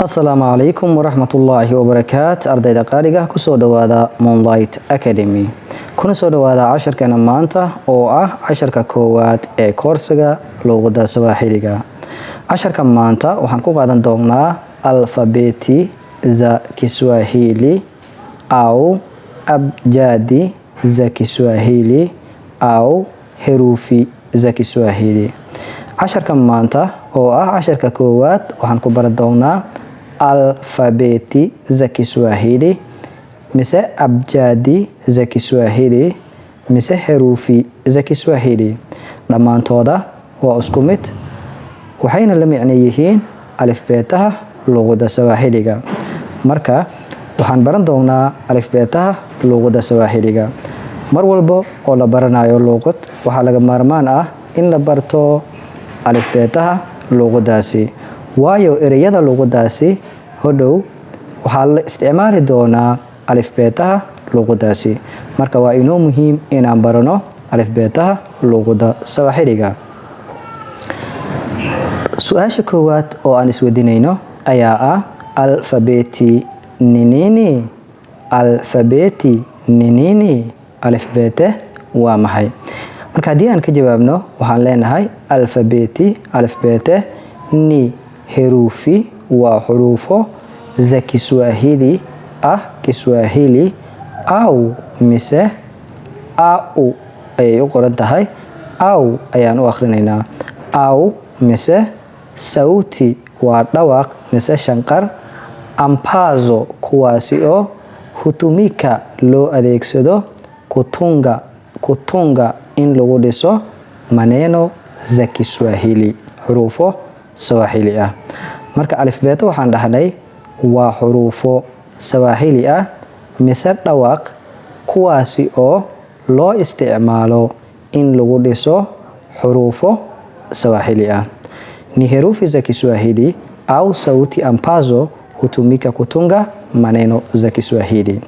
Asalaamu calaykum waraxmatullaahi wabarakaat. Ardayda qaaliga, kusoo dhowaada Moonlight Academy, kuna soo dhowaada casharkeena maanta oo ah casharka koowaad ee koorsiga luuqadda Sawaaxiliga. Casharka maanta waxaan ku qaadan doonaa alfabeti za Kiswahili au abjadi za Kiswahili au herufi za Kiswahili. Casharka maanta oo ah casharka koowaad waxaan ku baran doonaa alfabeti za Kiswahili mise abjadi za Kiswahili mise herufi za Kiswahili. Dhammaantooda waa isku mid, waxayna la micno yihiin alifbeetaha luuqadda Sawaaxiliga. Marka waxaan baran doonaa alifbeetaha luuqadda Sawaaxiliga. Mar walba oo la baranayo luuqad, waxaa laga maarmaan ah in la barto alifbeetaha luuqadaasi, waayo ereyada luuqadaasi hodhow waxaa la isticmaali doonaa alifbeetaha luuqadaasi. Marka waa inoo muhiim inaan barano alifbeetaha luuqadda Sawaaxiliga. Su-aasha koowaad oo aan isweydiinayno ayaa ah: alfabeti ni nini? Alfabeti ni nini? Alifbeete waa maxay? Marka haddii aan ka jawaabno, waxaan leenahay: alfabeti, alifbeete, ni herufi, waa xuruufo, za Kiswahili, ah Kiswahili, au mise au ayay u qoran tahay, au ayaan u akhrinaynaa, au mise sauti, waa dhawaaq mise shanqar, ambazo, kuwaasi oo, hutumika, loo adeegsado, kutunga, kutunga, in lagu dhiso, maneno za Kiswahili, xuruufo Sawaaxili ah. Marka alifbeeto waxaan dhahnay waa xuruufo Sawaaxili ah mise dhawaaq, kuwaasi oo loo isticmaalo in lagu dhiso xuruufo Sawaaxili ah. Ni herufi za Kiswahili au sauti ambazo hutumika kutunga maneno za Kiswahili.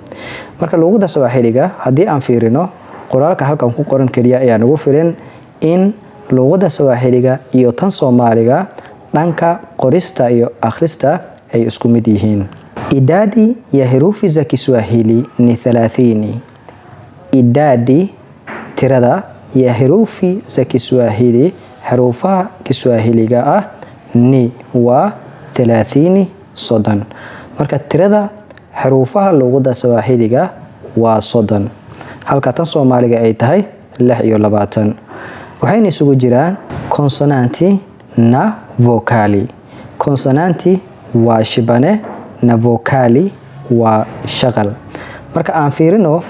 Marka luuqadda Sawaaxiliga haddii aan fiirino, qoraalka halkan ku qoran keliya ayaa nagu filan in luuqadda Sawaaxiliga iyo tan Soomaaliga dhanka qorista iyo akhrista ay isku mid yihiin. Idadi ya herufi za Kiswahili ni 30. Idadi, tirada, ya herufi za Kiswahili, xaruufaha Kiswahiliga ah, ni, waa, 30, 30. Marka tirada xaruufaha luuqadda Sawaaxiliga waa 30, halka tan Soomaaliga ay tahay 26. Waxayna isugu jiraan konsonanti na vokali. Konsonanti waa shibane, na vokali waa shaqal. Marka aan fiirino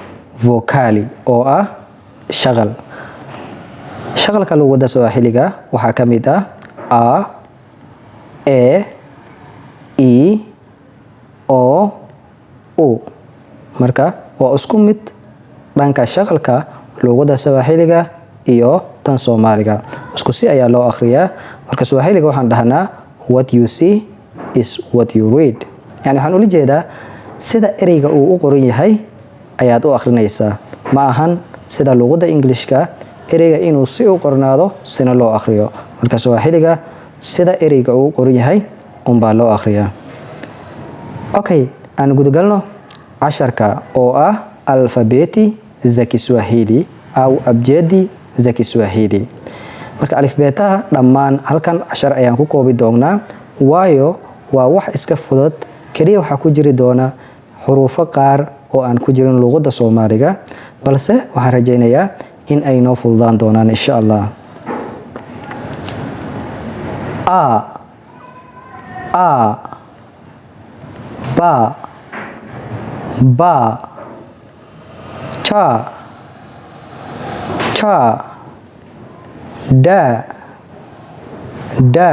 vokali oo ah shaqal. Shaqalka luuqadda Sawaaxiliga waxaa ka mid ah a, e, i, o, u. Marka waa isku mid dhanka shaqalka luuqadda Sawaaxiliga iyo tan Soomaaliga, isku si ayaa loo akhriyaa. Marka Sawaaxiliga waxaan dhahnaa "What you see is what you read." Yani waxaan ula jeedaa, sida ereyga uu u qoran yahay ayaad u akhrinaysaa. Ma ahan sida luuqadda Englishka, ereyga inuu si u qornaado sina loo akhriyo. Marka Sawaaxiliga sida ereyga uu u qoran yahay unbaa loo akhriyaa. Okay, aan gudagalno casharka oo ah alfabeti za Kiswahili au abjadi za Kiswahili. Marka alifbeetaha dhammaan halkan cashar ayaan ku koobi doonaa, waayo waa wax iska fudud. Keliya waxaa ku jiri doona xuruufo qaar oo aan ku jirin luuqadda Soomaaliga, balse waxaan rajaynayaa in ay noo fududaan doonaan, insha Allah. A, a, ba, ba, cha, cha, da, da,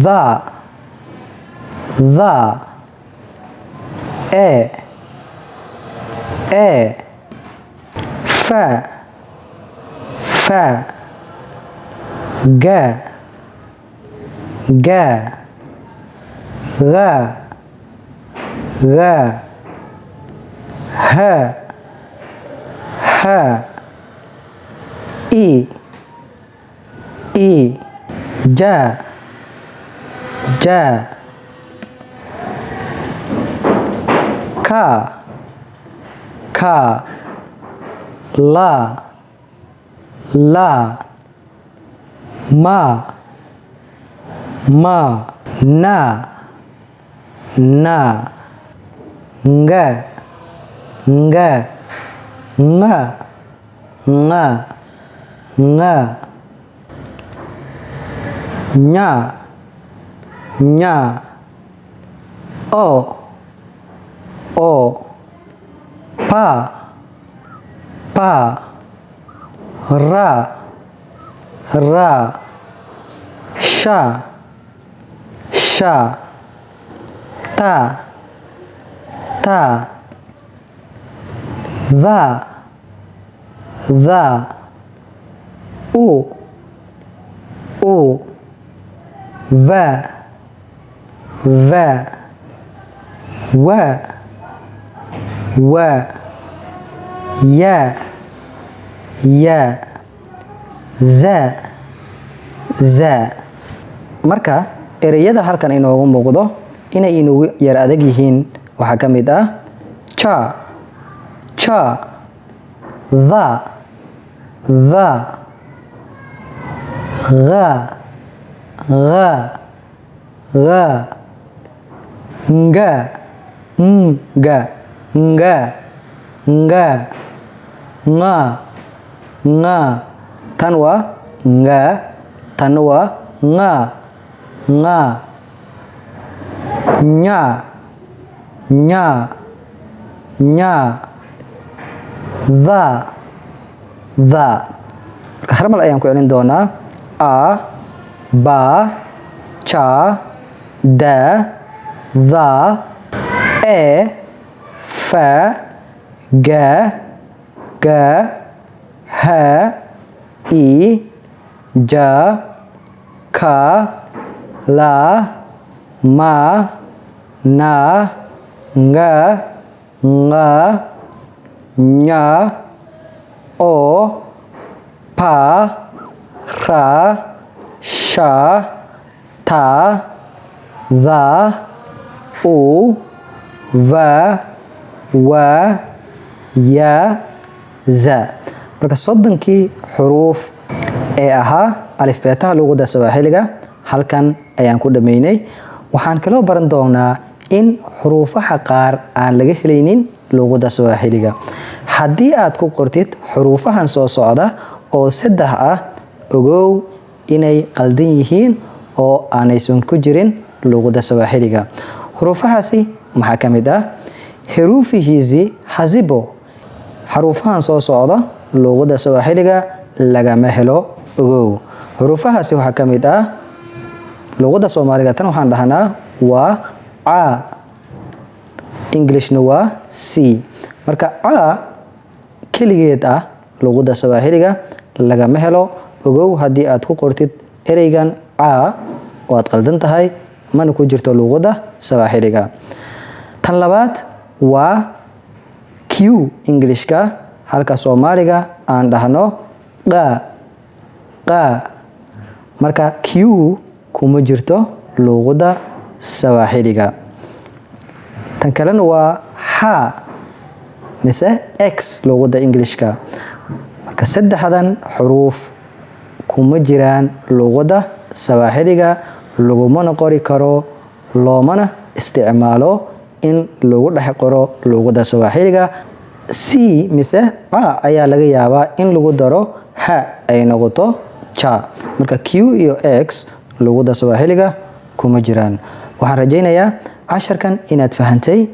tha, tha, e, e, fa, fa, ga, ga, gha, gha, ha, ha, i, i, ja, ja. Ka, ka, la, la, ma, ma, na, na, nga, nga, nga, nga, nga, nya, nya, o, o, pa, pa, ra, ra, sha, sha, ta, ta, tha, tha, u, u, va, va, wa, wa, ya, ya, za, za. Marka ereyada halkan inoogu muuqdo inay inugu yar adag yihiin waxaa ka mid ah cha, cha, tha, tha, gha, gha, gha, nga, nga, nga, nga, nga, nga. Tan waa nga, tan waa nga, nga, nya, nya, nya, tha, tha. Marka hal mar ayaan ku celin doonaa. A, ba, cha, da, tha, e, fa, ga, ga, ha, i, ja, ka, la, ma, na, nga, nga, nya, o, pa, ra, sha, ta, tha, u, va, wa, ya, za. Marka 30kii xuruuf ee ahaa alifbeetaha luqadda Sawaaxiliga halkan ayaan ku dhameynay. Waxaan kaloo baran doonaa in xuruufaha qaar aan laga helaynin luqadda Sawaaxiliga. Haddii aad ku qortid xuruufahan soo socda oo saddex ah, ogow inay qaldan yihiin oo aanaysan ku jirin luqadda Sawaaxiliga. Xuruufahaasi maxaa ka mid ah? Herufi hizi hazipo. Xaruufahan soo socda luqadda Sawaaxiliga lagama helo, ogow. Xuruufahaasi waxaa ka mid ah, luqadda Soomaaliga tan waxaan dhahnaa waa ca, Englishna waa C. Marka ca keligeed ah luqadda Sawaaxiliga lagama helo, ogow. Haddii aad ku qortid ereygan ca, waad qaldan tahay, mana ku jirto luqadda Sawaaxiliga. Tan labaad waa Q, Englishka, halka Soomaaliga aan dhahno qa, qa. Marka Q kuma jirto luqadda Sawaaxiliga. Tan kalena waa x mise X luqadda Englishka. Marka saddexdan xuruuf kuma jiraan luqadda Sawaaxiliga, lagumana qori karo, loomana isticmaalo in lagu dhex qoro luqadda Sawaaxiliga. C mise ca ayaa laga yaabaa in lagu daro h ay noqoto cha. Marka Q iyo X luqadda Sawaaxiliga kuma jiraan. Waxaan rajaynayaa casharkan inaad fahantay.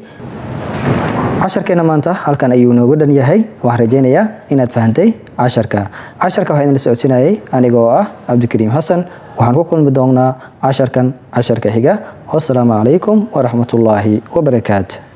Casharkeena maanta halkan ayuu noogu dhan yahay. Waxaan rajaynayaa inaad fahantay casharka. Casharka waxaa idinla socodsiinayay anigoo ah Cabdikariim Xasan. Waxaan ku kulmi doonaa casharkan casharka xiga. Wassalaamu calaykum waraxmatullaahi wabarakaatu.